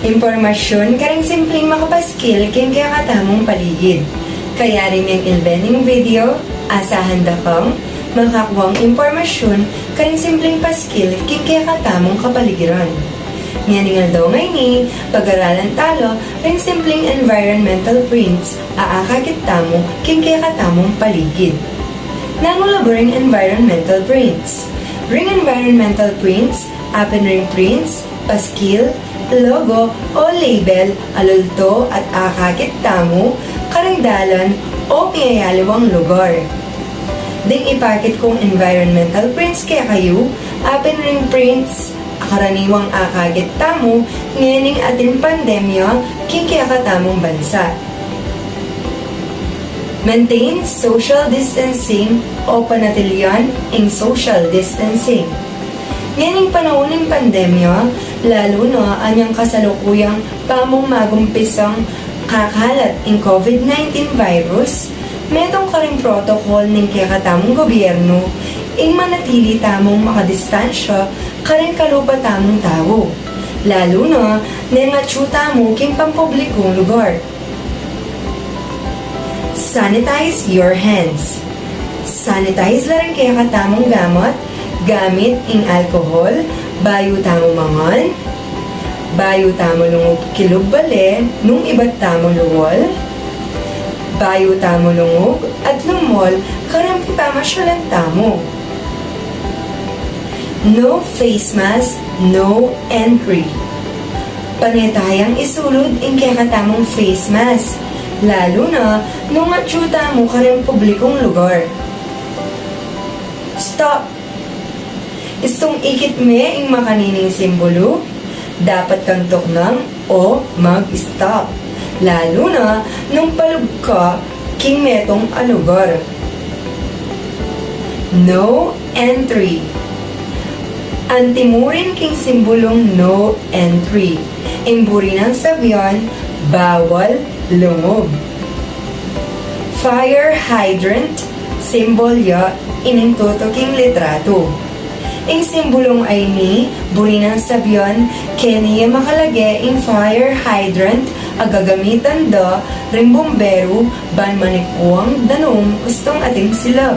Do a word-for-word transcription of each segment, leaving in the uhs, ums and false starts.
Impormasyun karing simpling makapaskil king kekatamung paligid. Kaya rin ing ilbe ning video, asahan da kang makakuang impormasyun karing simpling paskil king kekatamung kapaligiran. Ngening aldo ngeni, pag-aralan tala ring simpling environmental prints a akakit tamu king kekatamung paligid. Nanu la ba ring environmental prints? Ring environmental prints, apin ring prints, paskil, logo, o label a lulto at akakit tamu karing dalan o piyayaliwang lugar. Ding ipakit kung environmental prints kekayu, apin ring prints a karaniwang akakit tamu ngening atin pandemya king kekatamung bansa. Maintain social distancing o panatilian ing social distancing. Ngening panaun ning pandemya, lalu na anyang kasalukuyang pamung magumpisang kakalat ing COVID nineteen virus, metung karing protocol ning kekatamung gobyernu ing manatili tamung makadistansya karing kalupa tamung tau, lalu na neng atyu tamu king pampublikung lugar. Sanitize your hands. Sanitize la ring kekatamung gamat gamit ing alcohol bayu tamu mangan, bayu tamu lungub kilub bale nung ibat tamu luwal, bayu tamu lungub at lumol kareng pipamasyalan tamu. No face mask, no entry. Pane tayang isulud ing kekatamung face mask, lalu na nung atyu tamu kareng publikung lugar. Stop! Istung ikit me ing makanining simbulu, dapat kang tuknang o mag-stop, lalu na nung palub ka king metung a lugar. No entry. Antimurin king simbulung no entry. Ing buri nang sabian, bawal lungub. Fire hydrant, simbol ya ining tutuking litratu. Ing simbulung ayni, buri nang sabian, keni ya makalage ing fire hydrant a gagamitan da ring bumberu ban manikuang danum ustung ating silab.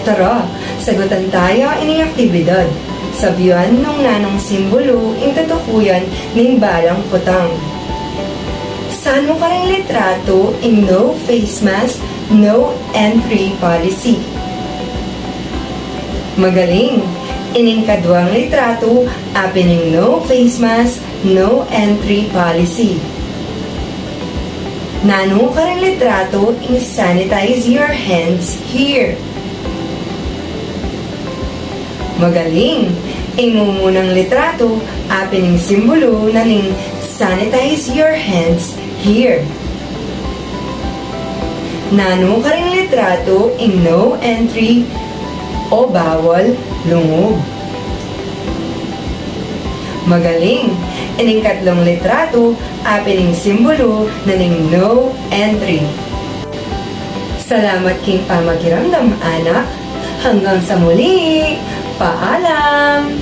Tara, sagutan taya ining aktibidad. Sabian nung nanung simbulu ing tutukuyan ning balang kutang. Sanu karing litratu ing no face mask, no entry policy? Magaling! Ining kaduang litratu, apin ing no face mask, no entry policy. Nanu karing litratu ing sanitize your hands here? Magaling! Ing mumunang litratu, apin ing simbulu na ning sanitize your hands here. Nanu karing litratu ing no entry o bawal lungub? Magaling! Ining katlung litratu, apin ing simbulu na ning no entry. Salamat king pamakiramdam, anak. Hanggang sa muli. Paalam!